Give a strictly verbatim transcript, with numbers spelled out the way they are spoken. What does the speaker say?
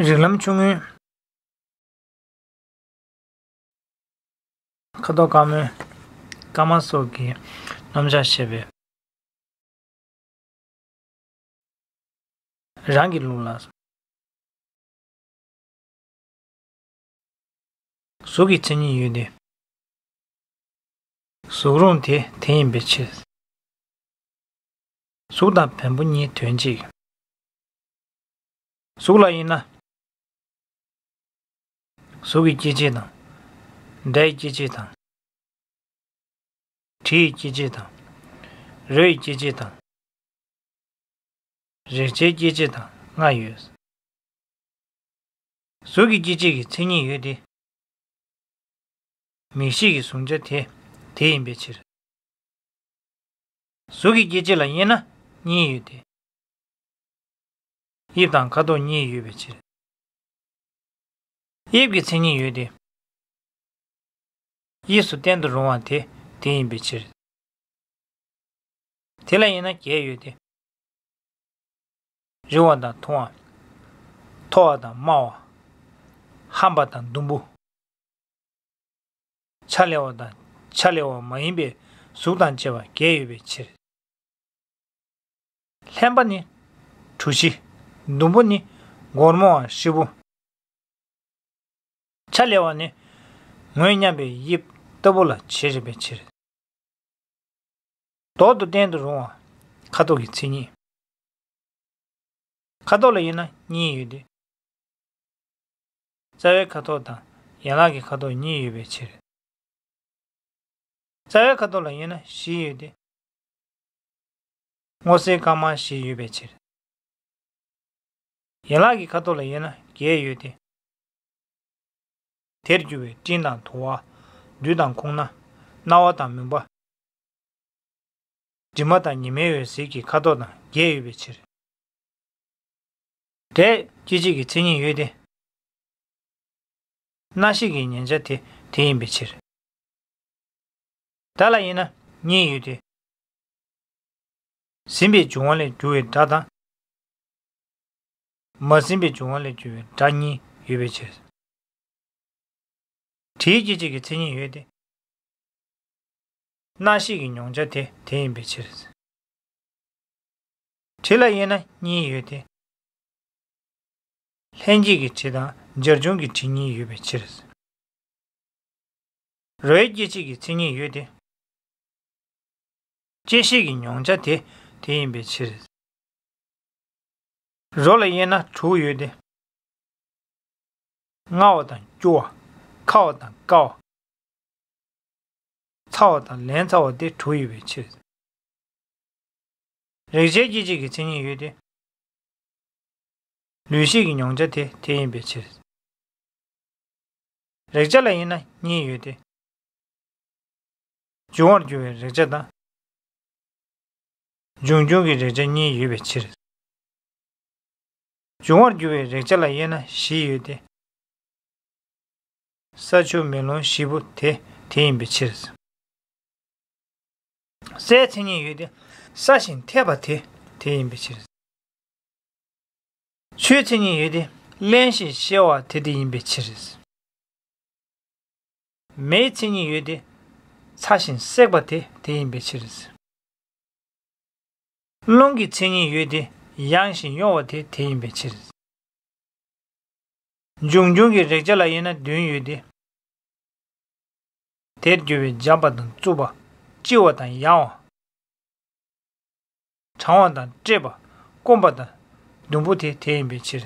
རིགས་ལམ་ཆུང་ངུའི་ཁ་དོག་དཀར་མོའི་སྐར་མ་སོགས་ཀྱི་རྣམ་གཞག་བཤད་པའི་རང་གི་ལུགས་ལ། གཟུགས་ཀྱི་མཚན་ཉིད་ཡོད་དེ། གཟུགས་རུང་དེ་དེ་ཡིན་པའི་ཕྱིར། གཟུགས་དང་བེམ་པོ་གཉིས་དོན་གཅིག། གཟུགས་ལ་ཡིན་ན། གཟུགས་ཀྱི་སྐྱེ་མཆེད་དང་། སྒྲ་ཡི་སྐྱེ་མཆེད་དང་། དྲི་ཡི་སྐྱེ་མཆེད་དང་། རོ་ཡི་སྐྱེ་མཆེད་དང་། རེག་བྱའི་སྐྱེ་མཆེད་དང་ལྔ་ཡོད། གཟུགས་ཀྱི་སྐྱེ་མཆེད་ཀྱི་མཚན་ཉིད་ཡོད་དེ། མིག་ཤེས་ཀྱི་གཟུང་བྱ་དེ་དེ་ཡིན་པའི་ཕྱིར། གཟུགས་ཀྱི་སྐྱེ་མཆེད་ལ་དབྱེ་ན་གཉིས་ཡོད་དེ། དབྱིབས་དང་ཁ་དོག་གཉིས་ཡོད་པའི་ཕྱིར། དབྱིབས་ཀྱི་མཚན་ཉིད་ཡོད་དེ། དབྱིབས་སུ་བསྟན་དུ་རུང་བ་དེ་དེ་ཡིན་པའི་ཕྱིར། དེ་ལ་དབྱེ་ན་བརྒྱད་ཡོད་དེ། རིང་བ་དང་ཐུང་བ། མཐོ་བ་དང་དམའ་བ། ཧམ་པ་དང་ཟླུམ་པོ། ཆ་ལེགས་པ་དང་ཆ་ལེགས་པ་མ་ཡིན་པའི་གཟུགས་དང་བཅས་པ་བརྒྱད་ཡོད་པའི་ཕྱིར། ལྷན་པ་ནི་གྲུ་བཞི། ཟླུམ་པོ་ནི་སྒོར་མོ་བ་ཧྲིལ་པོ། ཆ་ལེགས་པ་ནི་ངོས་མཉམ་པའི་དབྱིབས་ལྟ་བུ་ལ་བྱེད་བྱེད་པའི་ཕྱིར། མདོར་དུ་བསྟན་དུ་རུང་བ་ཁ་དོག་གི་མཚན་ཉིད། ཁ་དོག་ལ་དབྱེ་ན་གཉིས་ཡོད་དེ། རྩ་བའི་ཁ་དོག་དང་ཡན་ལག་གི་ཁ་དོག་གཉིས་ཡོད་པའི་ཕྱིར། རྩ་བའི་ཁ་དོག་ལ་དབྱེ་ན་བཞི་ཡོད་དེ། སྔོ་སེར་དཀར་དམར་བཞི་ཡོད་པའི་ཕྱིར། ཡན་ལག་གི་ཁ་དོག་ལ་དབྱེ་ན་བརྒྱད་ཡོད་དེ། དེར་གྱུར་པའི་སྤྲིན་དང་དུ་བ། རྡུལ་དང་ཁུག་རྣ། རྣ་བ་དང་མུན་པ། དྲི་མ་དང་ཉི་མའི་འོད་ཟེར་གྱི་ཁ་དོག་དང་བརྒྱད་ཡོད་པའི་ཕྱིར། སྒྲའི་སྐྱེ་མཆེད་ཀྱི་མཚན་ཉིད་ཡོད་དེ། རྣ་ཤེས་ཀྱི་མཉན་བྱ་དེ་དེ་ཡིན་པའི་ཕྱིར། སྒྲ་ལ་དབྱེ་ན་གཉིས་ཡོད་དེ། ཟིན་པའི་འབྱུང་བ་ལས་གྱུར་པའི་སྒྲ་དང་། མ་ཟིན་པའི་འབྱུང་བ་ལས་གྱུར་པའི་སྒྲ་གཉིས་ཡོད་པའི་ཕྱིར། དྲིའི་སྐྱེ་མཆེད་ཀྱི་མཚན་ཉིད་ཡོད་དེ། རྣ་ཤེས་ཀྱི་མྱོང་བྱ་དེ་དེ་ཡིན་པའི་ཕྱིར། དྲི་ལ་དབྱེ་ན་གཉིས་ཡོད་དེ། ལྷན་སྐྱེས་ཀྱི་དྲི་དང་འབྱར་བྱུང་གི་དྲི་གཉིས་ཡོད་པའི་ཕྱིར། རོའི་སྐྱེ་མཆེད་ཀྱི་མཚན་ཉིད་ཡོད་དེ། སྐྱེ་ཤེས་ཀྱི་མྱོང་བྱ་དེ་དེ་ཡིན་པའི་ཕྱིར། རོ་ལ་དབྱེ་ན་དྲུག་ཡོད་དེ། མངར་བ་དང་སྐྱུར་བ། ཁ་བ་དང་བསྐ་བ། ཚ་བ་དང་ལན་ཚ་བ་སྟེ་དྲུག་ཡོད་པའི་ཕྱིར། རེག་བྱའི་སྐྱེ་མཆེད་ཀྱི་མཚན་ཉིད་ཡོད་དེ། ལུས་ཤེས་ཀྱི་མྱོང་བྱ་དེ་དེ་ཡིན་པའི་ཕྱིར། རེག་བྱ་ལ་དབྱེ་ན་གཉིས་ཡོད་དེ། འབྱུང་བར་འགྱུར་བའི་རེག་བྱ་དང་། འབྱུང་འགྱུར་གྱི་རེག་བྱ་གཉིས་ཡོད་པའི་ཕྱིར། འབྱུང་བར་འགྱུར་བའི་རེག་བྱ་ལ་དབྱེ་ན་བཞི་ཡོད་དེ། ས་ཆུ་མེ་རླུང་བཞི་པོ་དེ་དེ་ཡིན་པའི་ཕྱིར། སའི་མཚན་ཉིད་ཡོད་དེ། སྲ་ཞིང་འཐས་པ་དེ་དེ་ཡིན་པའི་ཕྱིར། ཆུའི་མཚན་ཉིད་ཡོད་དེ། བརླན་ཞིང་གཤེར་བ་དེ་དེ་ཡིན་པའི་ཕྱིར། མེའི་མཚན་ཉིད་ཡོད་དེ། ཚ་ཞིང་སྲེག་པ་དེ་དེ་ཡིན་པའི་ཕྱིར། རླུང་གི་མཚན་ཉིད་ཡོད་དེ། ཡང་ཞིང་གཡོ་བ་དེ་དེ་ཡིན་པའི་ཕྱིར། འབྱུང་འགྱུར་གྱི་རེག་བྱ་ལ་དབྱེ་ན་བདུན་ཡོད་དེ། དེར་གྱུར་པའི་འཇམ་པ་དང་རྩུབ་པ། ལྕི་བ་དང་ཡང་བ། གྲང་བ་དང་བཀྲེས་པ། སྐོམ་པ་དང་ཟླུམ་པོ་དེ་དེ་ཡིན་པའི་ཕྱིར།